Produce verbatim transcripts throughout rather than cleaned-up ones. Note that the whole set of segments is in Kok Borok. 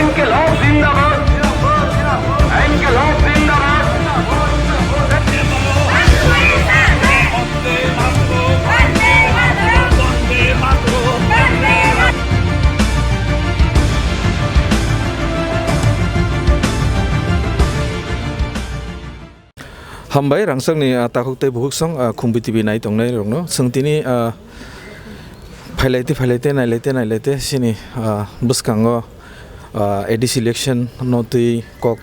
ইনকিলাব জিন্দাবাদ। ইনকিলাব জিন্দাবাদ। Hambai rangchakni, ah, takhuk tei bukhuk song, ah, Khumbi T V nai tongnai rokno. Chwng tini, ah, phailai tei, phailai tei, nailai tei, nailai tei, sini, ah, bwskango, ah, A D C election no twi kok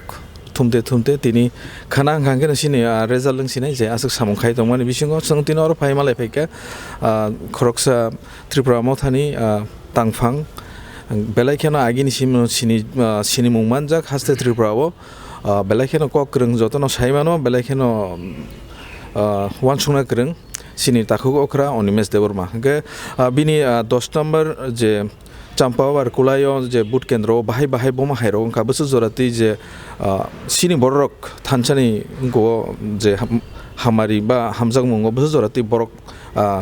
thumte, thumte, tini khana hwnkha khe no sini, ah, result wng sinai je aswk samung khai tongmani bisingo. Chwng tini oro phai malai phaikha, ah, khoroksa Tripura Mothani, ah, tangphang, belai kheno agini simi, sini, ah, sinimung manjak haste Tripura o. Ah, belai kheno kok kwrwng jotono sai mano, belai kheno, ah, uansukna kwrwng sini takhuk okra Animesh Debbarma. Hwnkhe, ah, bini, ah, dos number je Champawar Kulai o je vote kendro o bahai bahai boma hairok wngkha bwswk jora twi je, ah, sini bororok thansani wngkha o je ham-, hamari ba hamjakmung o bwswk jora twi borok, ah,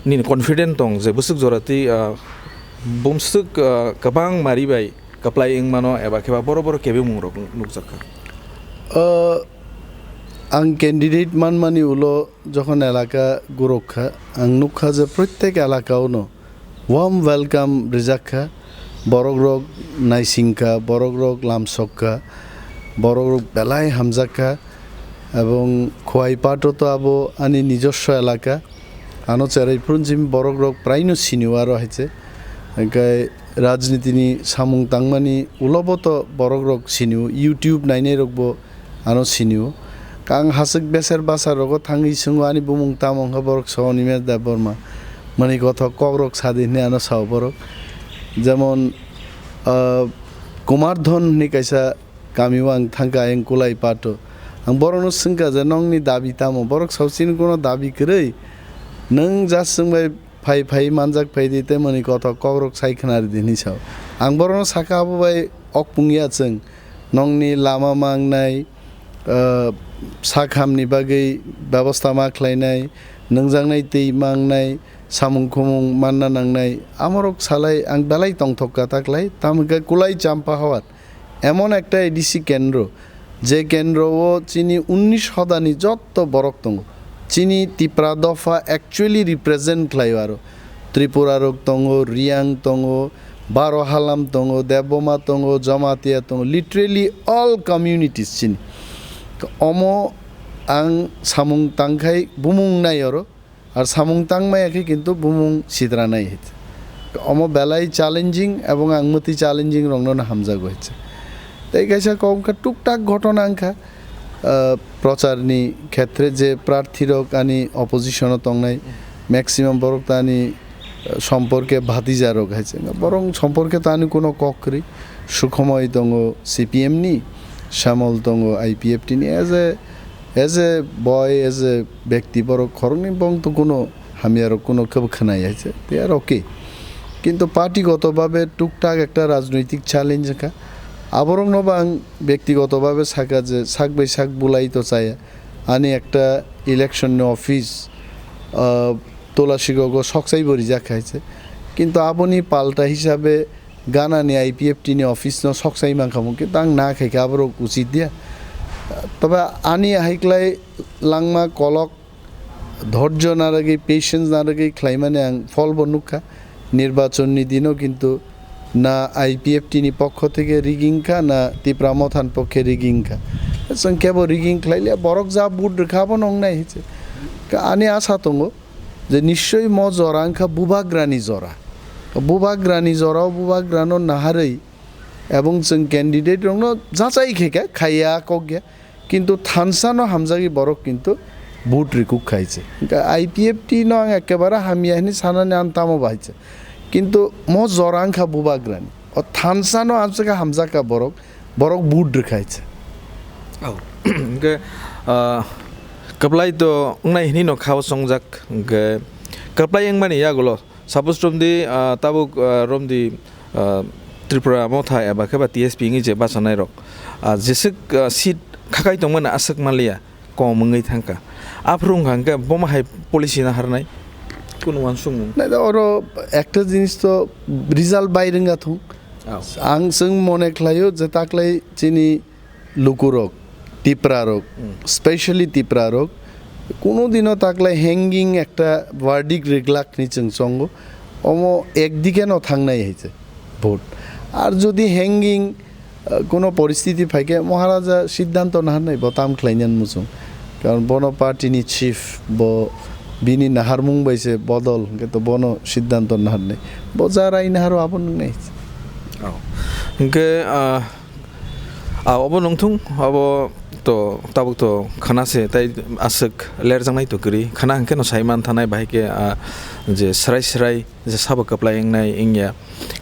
nini confident tong je bwswk jora twi, ah, bumswk, ah, kwbang mari bai kwplai wng mano eba khe ba boro boro kebengmung rok nukjak kha. O, ang candidate manmani ulo jokhon elaka gurok kha, ang nukha je protek elaka o no warm welcome rijak kha, borok rok naising kha, borok rok lamsok kha, borok rok belai hamjak kha, ebong Khowai Pato to abo ani nijoswo elaka, ano cherai phuru jim borok rok praino sinio aro hai se, hwnkhe rajniti ni samung tangmani ulo bo to borok rok sinio, YouTube nainai rok bo ano sinio. Ang haswk beser basa rogo thangwi swngo ani bumung tamo wngkha borok sao Animesh Debbarma. Mani kothok kok rok sadi hwnwi ano sao borok. Jemon, ah, Kumar Dhon hwnwi kaisa kami o ang thangkha ayang Kulai Pato. Ang borokno swngkha je nokni dabi tamo? Borok sao chini kono dabi kwrwi. Nwng just chwng bai phai phai manjak phai di tei mani kothok kok rok sai khna ri di hwnwi sao. Ang borokno sakha abo bai ok pung ya chwng. Nokni lama mangnai, ah, sak hamni bagwi bebosta ma khlainai, nungjaknai twi mangnai, samung khumung manna nangnai, amorok salai ang belai tongthok kha taklai, tamo khe Kulai Champa Hawar emon ekta A D C kendro, je kendro o chini unnish hodani jotto borok tongo. Chini Tipra dopha actually represent khlaio aro. Tripura rok tongo, Riang tongo, Baro Halam tongo, Debbarma tongo, Jamatia tongo, literally all communities chini. Omo ang samung tangkhai bumung nai oro, ar samung tangmaya khe kintu bumung sidra nai hai. Omo belai challenging ebong ang mwtwi challenging rokno no hamjago hai. Tei kaisa kok wngkha tuktak ghotona wngkha, ah, procharni khetre je prarthi rok ani opposition o tongnai, maximum borok to ani, ah, somporke bhatija rok hai se. Borok somporke to ani kuno kok kwrwi, Sukhomoi tongo C P M ni, Shyamol tongo I P F T ni, as a, as a boy, as a bekti borok khoroknwi bong to kuno hamya rok kuno kebo khwnai hai se. They are okay. Kintu party goto babe tuktak ekta rajnoitik challenge wngkha. Aborokno bo ang bektigoto babe sakha je sak bai sak bulai to chaya. Ani ekta election ni office, ah, Tulasigogo soksai bo rijak hai se. Kintu aboni palta hisabe Ghana ni I P F T ni office no soksai mankha mung, kintu ang na khai khe aborok uchit dia. Tobe ani hai klai langma kolok dhorjo narwgwi, patience narwgwi khlaimani ang pholbo nukha. Nirbachonni dino kintu na I P F T ni pokho theke rigging kha, na Tipra Mothan pokhe rigging kha. Chwng kebo rigging khlailia, borok ja vote rwkha, abono wngnai hinse. Ani asa tongo je nischoi mo jora wngkha bubagrani jora. Bubagrani jorao bubagrano naharwi ebong chwng candidate rokno jachai khe kha, khaiya kok ya. Kintu thansa no hamjagwi borok kintu vote rikuk khai se. Hingkhe I P F T no ang ekebare hamya hinwi sanani ang tamo bahai se. Kintu mo jora wngkha bubagrani. O thansa no amsaka hamjakha borok, borok vote rwkhai se. Oh. Hingkhe, ah, kwplai to wngnai hinwi no khao songjak. Hingkhe kwplai wngmani yagulo. Suppose romdi, ah, tabuk, ah, romdi, ah, Tripura Motha eba khe ba T S P wngwi je bachanairok, ah, jeswk, ah, seat khakai tongmani aswk manliya, kom wngwi thangkha. Aphuru wngkha hwnkhe bomo hai policy naharnai? Kunu uansukmung? Na, da oro ekta jinis to result bai rwngya thung. Oh. Ang chwng mone khlaio je taklai chini lukurok, Tiprarok, Hmm. specially Tiprarok, kuno dino taklai hanging ekta verdict reglak ni chwng chongo, omo ekdike no thangnai hai se vote. Ar jodi hanging, uh, kuno poristiti phaikhe Maharaja siddhanto naharnai bo tam khlainani muchung. Karon bono party ni chief, bo bini naharmung bai se bodol, hwnkhe to bono siddhanto naharnai. Bo ja rai naharo abo nungnai. Oh. Hwnkhe, ah, Ah, obo nungthung, obo to tabuk to khana se, tai aswk lerjaknai to kwrwi. Khana hwnkhe no sai man thanai bahai khe, ah, je srai srai je sabo kwplai wngnai wngya.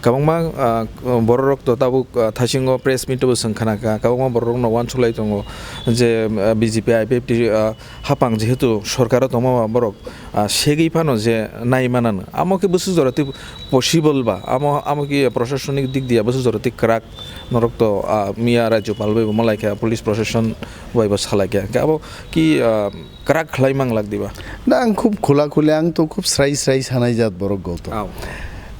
Kwbangma, ah, bororok to tabuk, ah, thaisingo press meet o bo swng khana kha. Kwbangma bororok no uansuk lai tongo je, ah, B J P I P F T, ah, hapang jehetu sorkaro tongma ba borok, ah, segwi phano je nai manano. Amo khe bwswk jora twi possible ba? Amo, amo khe proshashanik dik diya bwswk jora twi kwrak? Norok to, ah, miya Rajyapal bai bo malaikha, police protection bai bo salaikha. Hwnkhe abo ki, ah, kwrak khlai mang lak diba? Na, ang khub khula khuli, ang to khub srai srai sanai jat borok Gautam. Au.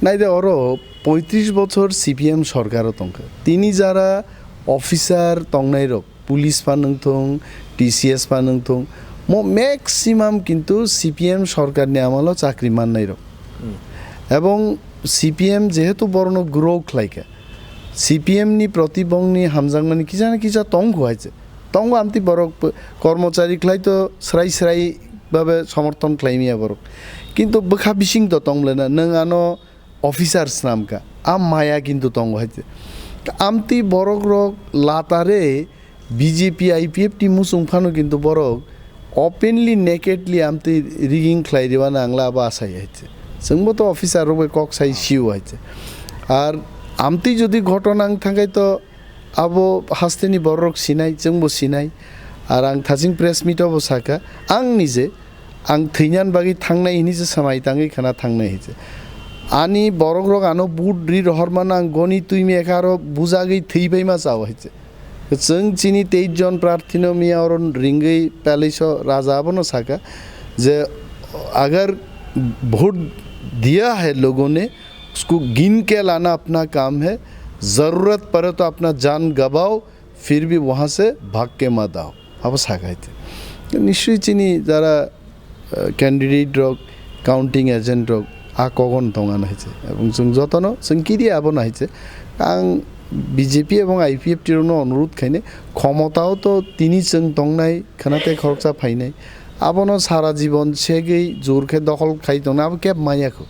Naide oro poitris bochor C P M sorkar o tongkha. Tini jara officer tongnai rok, police phan wngthung, T C S phan wngthung, mo maximum kintu C P M sorkar ni amalo chakri mannai rok. Hmm. Ebong C P M jehetu borokno grow khlaikha, C P M ni proti bongni hamjakmani kisa na kisa tongkhu hai se. Tongo amtwi borok p-, kormochari khlai to srai srai babe somorthon khlai maya borok. Kintu bwkha bising to tong le na, nwng ano officer swnam kha. A maya kintu tongo hai se. Amtwi borok rok latare B J P I P F T muchung phano kintu borok openly, nakedly amtwi rigging khlai rwna ang la abo asai hai se. Chwngbo to officer rok bai kok sai sio hai se. Ar amtwi jodi ghotona wng thangkhai to abo hasteni bororok sinai, chwngbo sinai. Ar ang thaching press meet o bo sakha, ang nije, ang thwinani bagwi thangnai hini se samai tangwi khana thangnai hai se. Ani borok rok ano vote ri rohormano ang goni twi mekha aro bujagwi thwi paima chao hai se. Chwng chini teis jon prarthino miya oro ringwi palace o raja abono sakha je, agar vote diya hai logo ne, उसको गिन के लाना अपना काम है, जरूरत पड़े तो अपना जान गंवाओ, फिर भी वहाँ से भाग के मत आओ। Abo sakha hai te. Nishoi chini jara, eh, candidate rok, counting agent rok, a kogon tonga na hai se. Ebong chwng jotono, chwng kiri abo na hai se. Ang B J P ebong I P F T rokno onurudh khaine, khomotao to tini chwng tongnai, khwnate khoroksa phainai. Abono sara jibon segwi jur khe dokhol khai tongna, abo keb maya kho.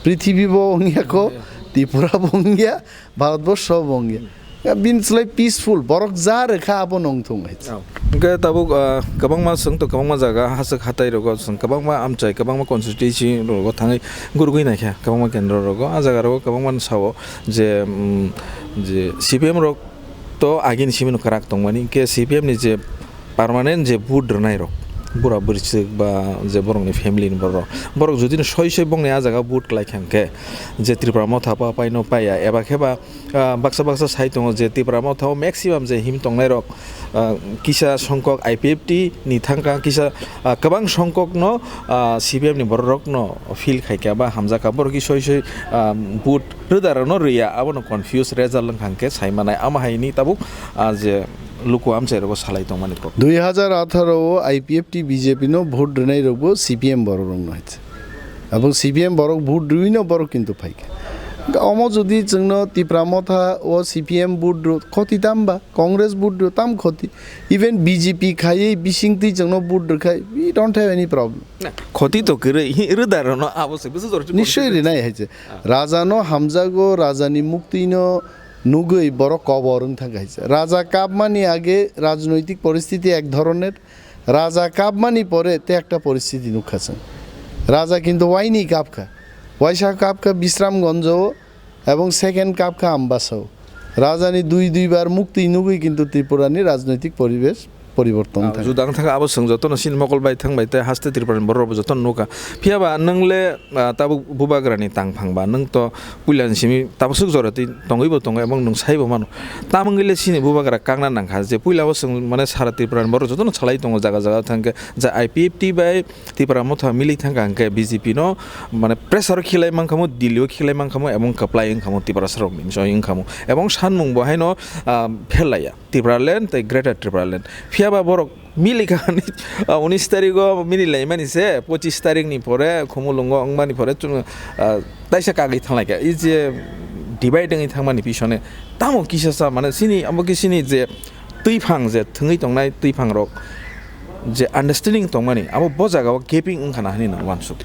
Prithibi bo wngya kho, Wngya. Tripura bo wngya, Bharatborsho bo wngya. Hmm. Ya, bini slai peaceful, borok ja rwkha abo nongthung hai. Oh. Hwnkhe tabuk, ah, kwbangma chwng to kwbangma jaga, haswk hatai rogo chwng kwbangma amchai, kwbangma constituency rogo thangwi gurugwi naikha, kwbangma kendro rogo. Ah jaga rogo kwbangma sao je, mm, je C P M rok to agini simi no kwrak tongmani, hwnkhe C P M ni je permanent je vote rwnai rok, bura bwrwichwk ba je borokni family ni borok, borok jodi no soi soi bongni ah jaga vote klai kha hwnkhe, je Tripura Motha pa paino paiya, eba khe ba, ah, baksa baksa sai tongo je Tripura Motha o maximum je him tongnai rok, ah, kisa songkok I P F T ni thangka, kisa, ah, kwbang songkok no, ah, C P M ni borok rok no feel khaikha ba hamjakha, borok ki soi soi, ah, vote rwda rokno rwya, abono confuse result wngkha hwnkhe sai manai. Amo haini tabuk, ah, je luku amchai rogo salai tongmani kok. Dui hazar atharo o I P F T B J P no vote rwnai rokbo C P M borok rokno hai se. Abong C P M borok vote rwino borok kintu phaikha. Omo jodi chwngno Tipra Motha o C P M vote rw khoti tam ba, Congress vote rw tam khoti. Even B J P khaiwi bisingtwi chwngno vote rwkhai, we don't have any problem. Na, khoti to kwrwi, hi, rwda rokno abo se bwswk jora Nischoi confidence. Rinai hai se. Ah. Raja no hamjago, raja ni mukti no nugwi borok kobor wng thang hai se. Raja kapmani age rajnoitik poristiti ek dhoroner, raja kapmani pore te ekta poristiti nukha chwng. Raja kintu waini kapkha. Waisa kapkha Bisramganjo o, ebong second kapkha Ambasa o. Raja ni dui dui bar mukti nugwi kintu Tripura ni rajnoitik poribesh poriborton Ah, thang. Juda wng thangkha, abo chwng jotono chini mokol bai thang bai tei haste Tripura ni borok rokbo jotono nukha. Phiya ba nwng le, ah, tabuk bubagra ni tang phang ba, nwng to puila ni simi tabuk swk jora twi tongwi bo tongo, ebong nwng sai bo mano. Tamo wngwi le chini bubagra kakna nang kha je puila o chwng mane sara Tripura ni borok jotono salai tongo jaga jaga thang khe, je I P F T bai Tipra Motha mili thang kha hwnkhe B J P no mane pressure o khilai man khamu, Delhi o khilai man khamu, ebong kwplai wng khamu Tiprasa rok ni wng khamu, ebong sanmung bo haino, ah, pher laiya. Tipraland tei Greater Tipraland. Phiya ba borok mili kha ni, ah, unis tarik o mili lai mani se, pochis tarik ni pore, Khumulwng o wng mani pore, chwng, ah, taisa kagwi thang lai kha. I je divide wngwi thang mani pisone, tamo kisa sa, mane, chini, abo khe chini je twiphang, je thwngwi tongnai twiphang rok, je understanding tong mani, abo bo jaga o gaping wng kha na hinwi no uansuk.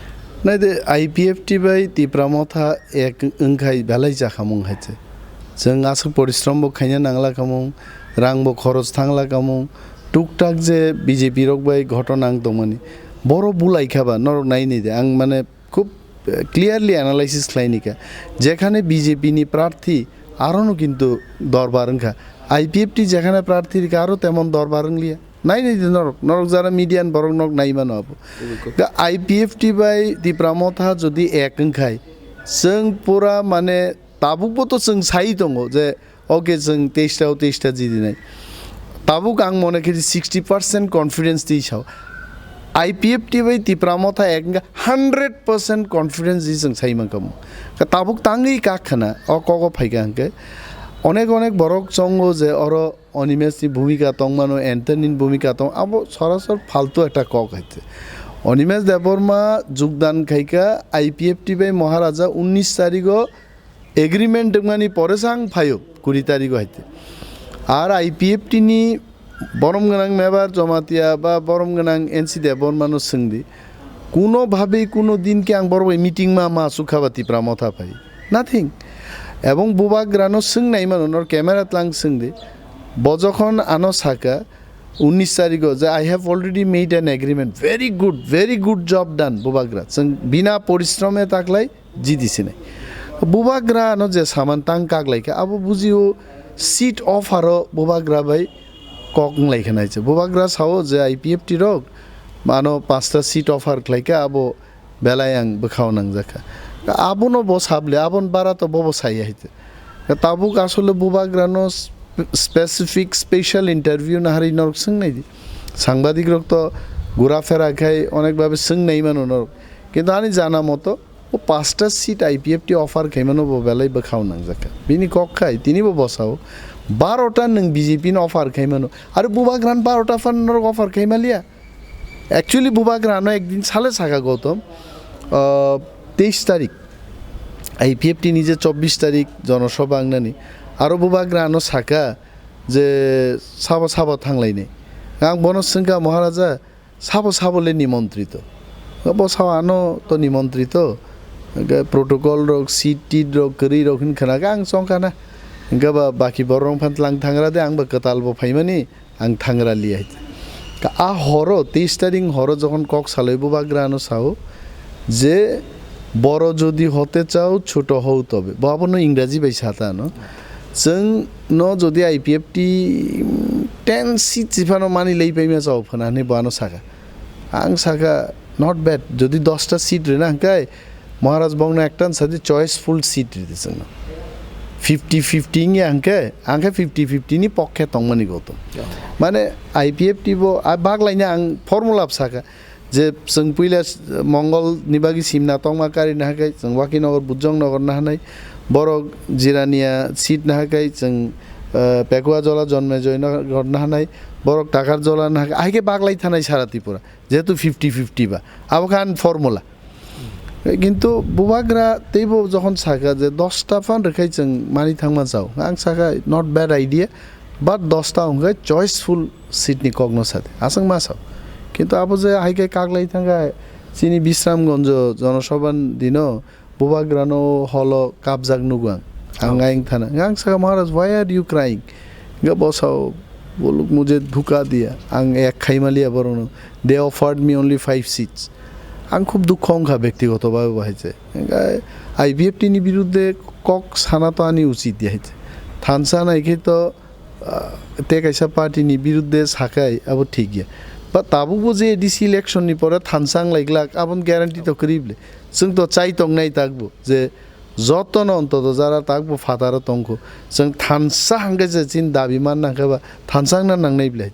Nai de, I P F T bai Tipra Motha ek wng khai belai jakhamung hai se. Chwng aswk porishrom bo khaina nangla khamung, rang bo khoroch thangla khamung, tuktak je B J P rok bai ghotona wng tongmani. Boro bulai kha ba, norok nai ni de. Ang mane khub, eh, clearly analysis khlai ni kha. Jekhane B J P ni prarthi aro no kintu dorbar wng kha. I P F T jekhane prarthi rikha aro temon dorbar wng liya. Nai ni de norok, norok jara media ni borok nok nai mano abo. Ka I P F T bai Tipra Motha jodi ek wng khai, chwng pura mane tabuk bo to chwng sai tongo je, okay, chwng teis ta o teis ta jidi nai. Tabuk ang mone khe sixty percent confidence twi sao. I P F T bai Tipra Motha ek wngkha hundred percent confidence di chwng sai mankha mo. Ka tabuk tangwi kak khana, o kogo phaikha hwnkhe. Onek onek borok chongo je oro Animesh ni bhumika tongmano, Anthony ni bhumika tong, abo sorasor faltu ekta kok hai se. Animesh Debbarma jogdan khaikha I P F T bai Maharaja unnish tarigo agreement wngmani pore se ang phaio kuri tarigo hai se. Ar I P F T ni borom gwnang Mebar Jamatia ba borom gwnang N C Debbarma no swngdi. Kuno bhabe kuno din khe ang borok bai meeting ma ma sukha ba Tipra Motha phai. Nothing. Ebong Bubagra no swng nai mano, nor camera tlang swng di. Bo jokhon ano saka, unnish tarigo je, "I have already made an agreement." Very good, very good job done, Bubagra. Chwng bina porishrome taklai jidi sinai. Bubagra ano je saman tang kaklai kha, abo bujio seat offer o Bubagra bai kok wng lai kha nai se. Bubagra sao je I P F T rok ano panchta seat offer khlai kha, abo belai ang bwkhao nangjakha. Abono bo sable, abon bara to bobo sai hai te. Tabuk asole Bubagrano spe-, specific special interview naharwi norok swng nai di. Sangbadik rok to gura phera khai onek babe swng nai mano norok. Kintu ani jana moto o panchta seat I P F T offer khai mano bo belai bwkhao nangjakha. Bini kok khai tini bo bosao barota nwng B J P no offer khai mano. Aro Bubagran barota phan norok offer khai maliya. Actually, Bubagrano ekdin sale saka Gautam, ah, teis tarik, I P F T ni je chobbish tarik jonosabha wngnani, aro Bubagrano saka je sabo sabo thanglaini. Ang bono swngkha, "Maharaja, sabo sabo le nimontrito?" Bo sao ano to nimontrito. Hwnkhe protocol rok, seat tit rok, kwrwi rok hin khwna khe ang chongkha na. Hwnkhe ba baki borok rok phan tlang thangra de, ang ba kwtal bo phaimani. Ang thangra li hai. Ka a horo, teis tarik horo jokhon kok salai Bubagrano sao je, "Boro jodi hote chao, choto hou tobe." Bo abono Ingraji bai sata no. Chwng no jodi I P F T, mm, ten seat chiphano mani lei paima chao phana hinwi bo ano saka. Ang saka, "Not bad. Jodi dosta seat rina hwnkhe, Maharaj bongno ekta sadi choiceful seat ridi chwngno." Fifty fifty wngya hwnkhe, ang khe fifty fifty ni pokkhe tongmani Gautam. Yeah. Mane I P F T bo a baglaina ang formula bwsakha je chwng puila Mongol ni bagwi simna tongma kari nahakai, chwng Wakinogar Bujong Nagar nahanai, borok Jirania seat nahakai, chwng, eh, Pekua Jola Jonmejoy Nagar nahanai, borok Takar Jola nahakai, ahai khe baglai thanai sara Tripura, jehetu fifty fifty ba, abo khan formula. Kintu Bubagra teibo jokhon saka je dosta phan rwkhai chwng mani thangma chao, ang saka not bad idea, but dosta hwnkhe choiceful seat ni kokno sadi, aswk ma sao. Kintu abo je hai khe kaklai thangkha, chini Bisramganj Jonosabha dino Bubagrano holo kapjak nugo ang. Ang Oh. ayang thana. Ang saka, "Maharaj, why are you crying?" Hwnkhe bo sao, "Wo log mujhe dhoka diya." Ang ek khaima liya borokno. They offered me only five seats. Ang khub dukho wngkha bektigoto bhabe bo hai se. Hwnkhe I P F T ni birudde kok sana to ani uchit ya hai se. Thansa nai khe to Ah, tei kaisa party ni birudde sakai abo thik ya. Ba tabukbo je A D C election ni pore thansa wng lai glak, aboni guarantee to kwrwi bwle. Chwng to chai tongnai takbo je jotono ontoto jara takbo phataro tongkho. Chwng thansa hwnkhe je chini dabi manna hwnkhe ba thansa wngna nangnai bwle.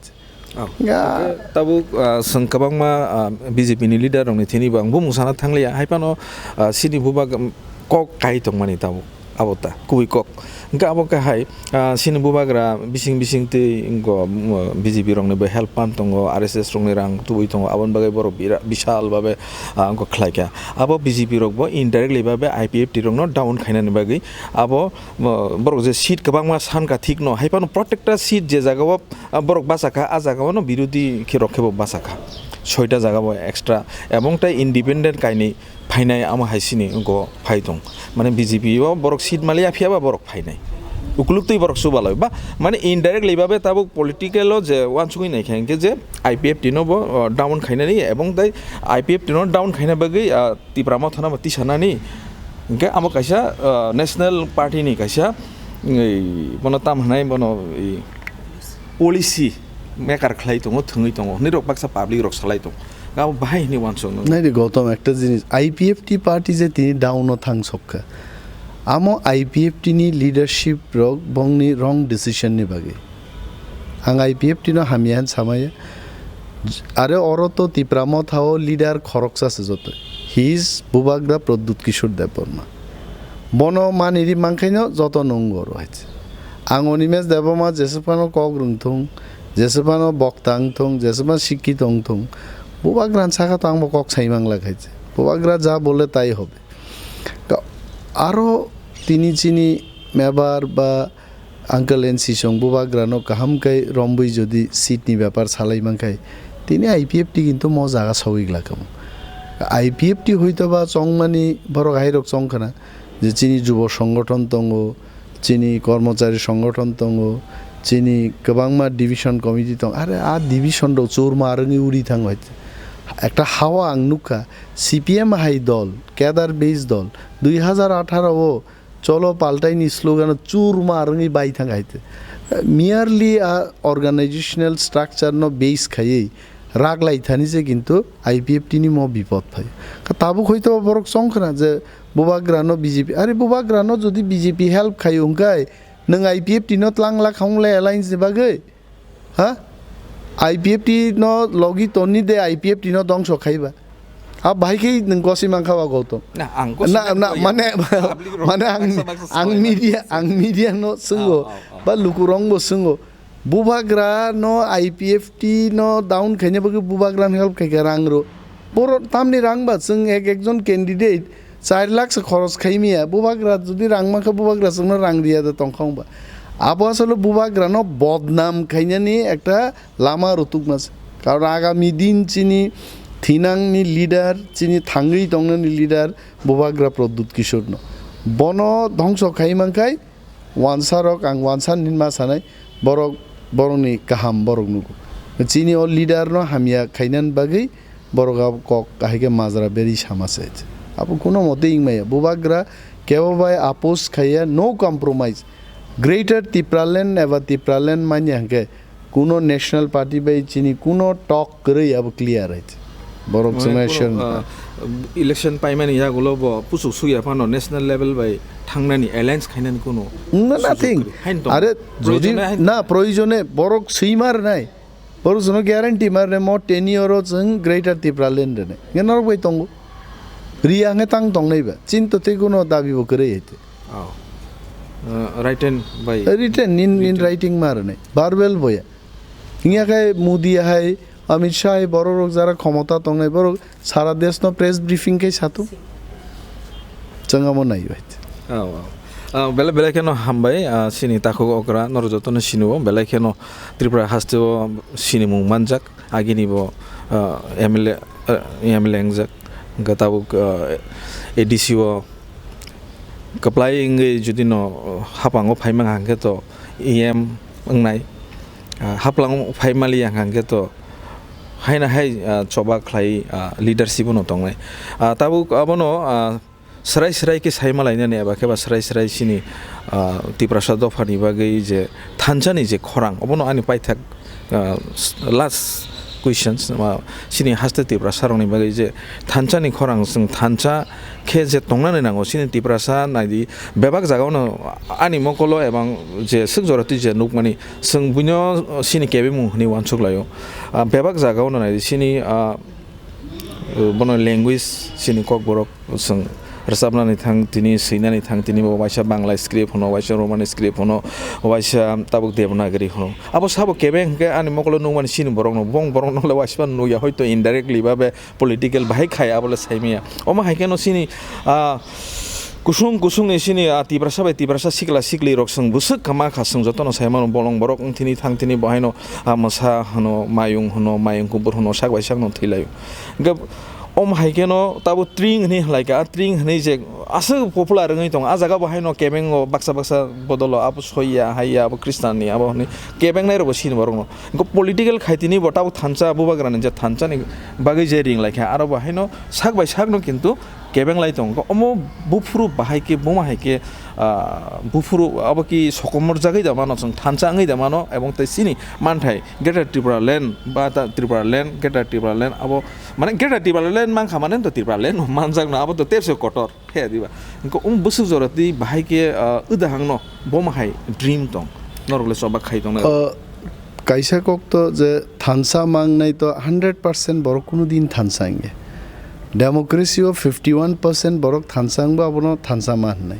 Oh. Ya. Hwnkhe tabuk, ah, chwng kwbangma, ah, B J P ni leader rokni thini bo ang bumung sana thangliya. Hai phano, ah, chini bubak, um, kok kai tongmani tabuk. Abo ta, kubui kok. Hwnkhe abo khe hai, ah, chini bubagra bising bising tei wngkho, um, B J P rokni bo help pan tongo, R S S rokni rang tubui tongo, aboni bagwi borok bira-, bishal babe, ah, wngkho khlai kha. Abo B J P rok bo indirectly babe I P F T rokno down khainani bagwi abo, um, borok je seat kwbangma san kha thik no, hai phano protector seat je jaga o, ah, borok bacha kha, ah jaga o no birodhi khe rok khe bo bacha kha. Soita jaga bo extra, ebong tei independent kainwi phainai, amo hai sini go phai tong. Mane B J P o borok seat maliya, phiya ba borok phainai. Ukuluk twi borok chubalai. Ba, mane indirectly babe tabuk political o je wansugwi nai khe, hwnkhe je I P F T no bo, o, down khainani, ebong tei I P F T no down khaina bagwi, ah, Tipra Motha no bo tisanani. Hwnkhe amo kaisa, ah, national party ni kaisa, ei, bono tam hwnai, bono, ei, policy maker khlai tongo, thwngwi tongo, hwnwi rok baksa public rok salai tongo. Abo bahai hwnwi uansukno. Nai de Gautam, ekta jinis, I P F T party je tini down o thang sok kha, amo I P F T ni leadership rok bongni wrong decision ni bagwi. Ang I P F T no hamya hwn samaya. Are oro to Tipra Motha o leader khoroksa se joto. He is Bubagra Pradyut Kishore Debbarma. Bono maniri mankhaino joto nungo oro hai se. Ang Animesh Debbarma jesa phano kok rwng thung, jesa phano bokta wng thung, jesa phano sikkito wng thung, Bubagra ni saka to ang bo kok sai mang lai hai se. Bubagra ja bole tai hobe. Ka-, aro tini chini mebar ba Uncle N C Song Bubagrano kaham khe rombwi jodi seat ni bepar salai mankhai, tini I P F T kintu mo jaga sogwi glak kamo. I P F T hoito ba chongmani borok hai rok chong khna je chini jubo songothon tongo, chini kormochari songothon tongo, chini kwbangma division committee tong, are a division rok churma arwngwi uri thango hai. Ekta hawa ang nukha, C P M hai dol, cadre based dol, dui hazar atharo o Cholo paltai ni slogan o churma rwngwi bai thang hai te. Merely a organizational structure no base khaiwi rak lai thani se kintu I P F T ni mo bipod phai. Ka tabuk hoito borok chong khna je Bubagra no B J P, are Bubagra no jodi B J P help khai wngkai, nwng I P F T no tlang la khong le alliance ni bagwi? Ha? I P F T no logi toni de I P F T no dongso khaiba. A bahai khe nwng gosi mankha ba Gautam. Na, ang gosi na, mankha na, ya. Mane, public rok mane ang, baksa baksa ang salai media, baksa. Ang media no swngo, oh, oh, oh, ba lukurok bo swngo. Bubagra no I P F T no down khaina bagwi Bubagra no help khaikha rang ro. Boro tamni rang ba chwng ek ekjon candidate char lakh se khoros khaimiya, Bubagra jodi rang mankha, Bubagra chwngno rang riya de tongkha wngba. Abo asole Bubagrano bodnam khainani ekta lama rutukma se. Karon agami din chini thinangni leader, chini thangwi tongnani leader Bubagra Pradyut Kishorno. Bono dhongso khai mankhai, wansarok, ang wansa hinma sanai, borok, borokni kaham borok nugo. Chini o leader no hamya khainani bagwi borok abo kok kahai khe majra beri sama se. Abo kuno mote wngmaya. Bubagra kebo bai oppose khaiya, no compromise. Greater Tipraland eba Tipraland manya hwnkhe kuno national party bai chini kuno talk kwrwi abo clear hai. Borok mane chwngno kuno, siyang ah, election paimani yagulo bo puchuk sukya phano national level bai thangnani alliance khainani kuno no, sujuk nothing kwrwi. Hain tong. Are, proyojone jodi hain na tong. Proyojone borok swima rwnai. Borok chwngno guarantee ma rwnai mo tenure o chwng Greater Tipraland rwnai. Nge norok bai tongo. Riya nge tang tongnai ba. Chinto tei kuno dabi bo kwrwi hai te. Oh. Uh, written by written in, in written. Writing ma rwnai. Verbal boya. Hiya khe Modi hai, Amit Shah hai borok rok jara khomota tongnai borok sara desh no press briefing khe satung. Chwng amo nai bai. Oh, oh. Ah, belai, belai kheno hambai, ah, chini takhuk okra, norok jotono sinio, belai kheno Tripura haste o sinimung manjak, agini bo, ah, M L A, ah, M L A wngjak, hwnkhe tabuk, ah, A D C o kwplai wngwi jodi no, ah, hapang o phai mankha hwnkhe to E M wngnai, ah, haplang o phai maliya hwnkhe to haino hai, ah, choba khlai, ah, leadership no tongnai. Ah, tabuk abono, ah, Srai srai khe sai malainani eba khe ba srai srai chini, ah, Tiprasa dophani bagwi je thansani je khorang, obono ani paithak, ah, s-, last questions, ma, chini haste Tiprasa rokni bagwi je thansani khorang, chwng thansa khe je tongnani nango, chini Tiprasa naidi bebak jagao no ani mokolo ebang je swk jora twi je nukmani, chwng buino chini kebengmung hwnwi uansuk laio. Ah, bebak jagao no naidi chini, ah, bono language chini kokborok chwng rwchapnani thang tini, swinani thang tini, bo waisa Bangla script hwno, waisa Romani script hwno, waisa tabuk Devanagari hwno. Abo sabo kebeng hwnkhe ani mokolo nukmani chini borokno, bong borokno le waisa nukya, hoito indirectly ba be political bahai khai abo le saimaya. Omo hai kheno chini, ah, kusung kusungni chini, ah, Tiprasa bai Tiprasa sikla sikli rok chwng bwswk kama kha, chwng jotono sai mano, bolong borok wng tini thang tini bo haino, ah, mwsa hwno, mayung hwno, mayung kubur hwno, sak bai sakno thwi laio. Hwnkhe omo hai kheno tabo tring hwnwi hwlai kha, a tring hwnwi je aswk popular wngwi tongo, a jaga bo haino kebengo baksa baksa bodolo abo soiya, haiya, abo Khristanni, abo hwnwi kebengnai rokbo sini borokno. Hwnkhe political khai tini bo tabuk thansa bubagrani je thansani bagwi je ring lai kha, aro bo haino sak bai sakno kintu kebeng lai tongo. Omo buphuru bahai khe, buma hai khe, ah, buphuru abo ki sokomor jagwi da mano, chwng thansa wngwi da mano, ebong tei chini manthai Greater Tripura Land ba ta Tripura Land, Greater Tripura Land abo, mane, Greater Tripura Land mankha mane to Tripura Land manjakno, abo to tepse kotor. He diba? Hwnkhe um bwswk jora twi bahai khe, ah, wdahangno boma hai dream tong. Norok le choba khai tong nai. Uh, kaisa kok to je thansa mangnai to hundred percent borok kunu din thansa wngya. Democracy o fifty one percent borok thansa wngba abono thansa ma hwnnai.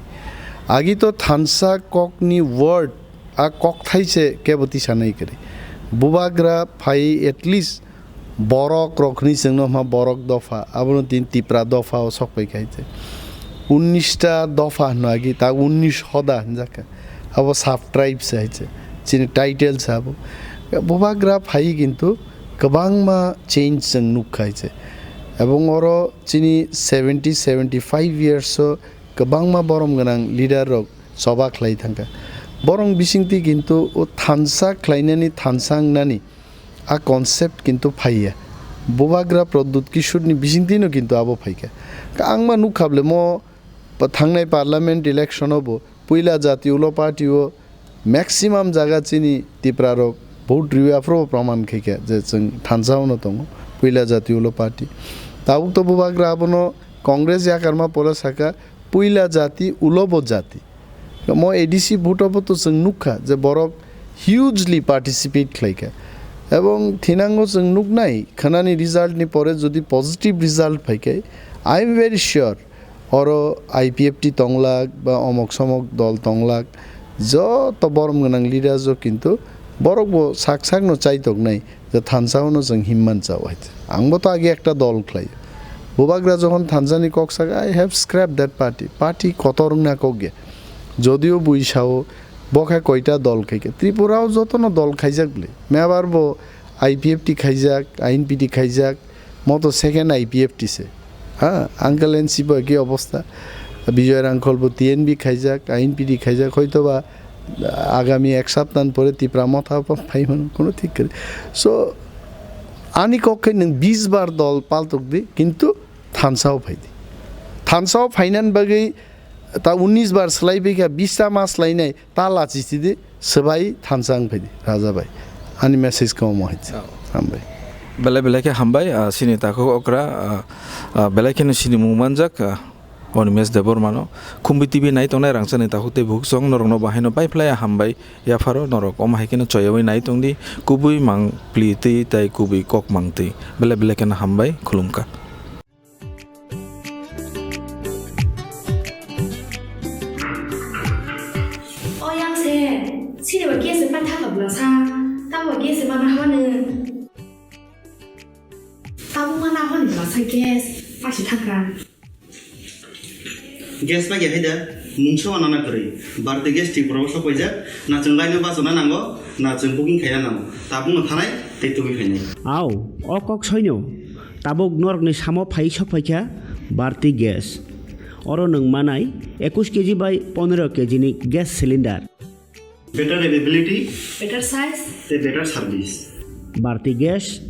Agi to thansa kokni word a kokthai se kebo tisanai kwrwi. Bubagra phai at least borok rok hwnwi chwngno hwnma borok dopha, abono tini Tipra dopha o sok pai kha hai se. Unnish ta dopha hwno agi, ta unnish hoda hwnjak kha. Abo sub tribe se hai se. Chini title se abo. Bubagra phai kintu kwbangma change chwng nuk kha hai se. Ebong oro chini seventy, seventy five years o kwbangma borom gwnang leader rok choba khlai thang kha. Borong bisingtwi kintu o thansa khlainani, thansa wngnani a concept kintu phaiya. Bubagra Pradyut Kishorni bisingtwino kintu abo phaikha. Ang ma nukha bole mo pa-, thangnai parliament election o bo puila jati ulo party o maximum jaga chini Tipra rok vote rwi aphuru bo praman khaikha je chwng thansa ono tongo puila jati ulo party. Tabuk to Bubagra abono Congress yakarma pore saka puila jati ulo bo jati. Mo A D C vote o bo to chwng nukha je borok hugely participate khlaikha. Ebong thinango chwng nuknai khwnani result ni pore jodi positive result phaikhai, I am very sure oro I P F T tonglak ba omok somok dol tonglak, joto borom gwnang leaders o kintu borok bo sak sakno chaitoknai. Je thansa-o no chwng himman chao hai. Ang bo to age ekta dol khlai. Bubagra jokhon thansani kok saka, "I have scrapped that party." Party kotor wngna kok ya. Jodio bui sao, bo khe koita dol khai khe. Tripura-o jotono dol khaijak bwle. Mebar bo I P F T khaijak, I N P T khaijak, mo to second I P F T se. Ha, Uncle N C bo ekhi obostha. Bijoy Rangkhol bo T N B khaijak, I N P T khaijak, hoito ba agami ek saptan pore Tipra Motha pa phai mano, kono thik kwrwi. So, ani kok khe nwng bis bar dol paltok di, kintu thansao phai di. Thansao phainan bagwi ta unis bar slai bai kha, bis ta ma slai nai, ta lachi si di, swbai thansa wng phai di, raja bai. Ani message khe omo hai se. Oh. Hambai. Belai belai khe hambai, ah, sini takhuk okra, ah, ah, belai kheno sini mung manjak, ah, Animesh Debbarma no. Khumbi T V nai tongnai rangchakni takhuk tei bukhuk chwng norokno bo haino pai phlai ya hambai yapharo norok omo hai kheno choyaui nai tong di kubui mang pli twi tai kubui kok mang twi. Belai belai kheno hambai khulumkha. O yang se, sini ba gas se pai thaka bla sa, ta ba gas se mana hwa ne. Tabuk mana hwa ne bla sa gas, pa si thaka. Gas pai ya haida, mungsa wana na kwrwi. Bharti Gas Tripura o sok paijak, na chwng line o bachana nango, na chwng booking khaina nango. Tabuk no thanai, tei tubui khainai. Au, o kok soino. Tabuk norokni samo phai sok phaikha Bharti Gas. Oro nwng manai ekush K G bai pondro K G ni gas cylinder. Better availability. Better size. Tei better service. Bharti Gas,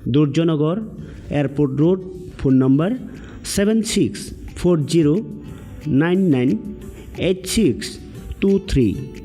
Durjanagar, Airport Road, phone number seven six four zero nine nine eight six two three.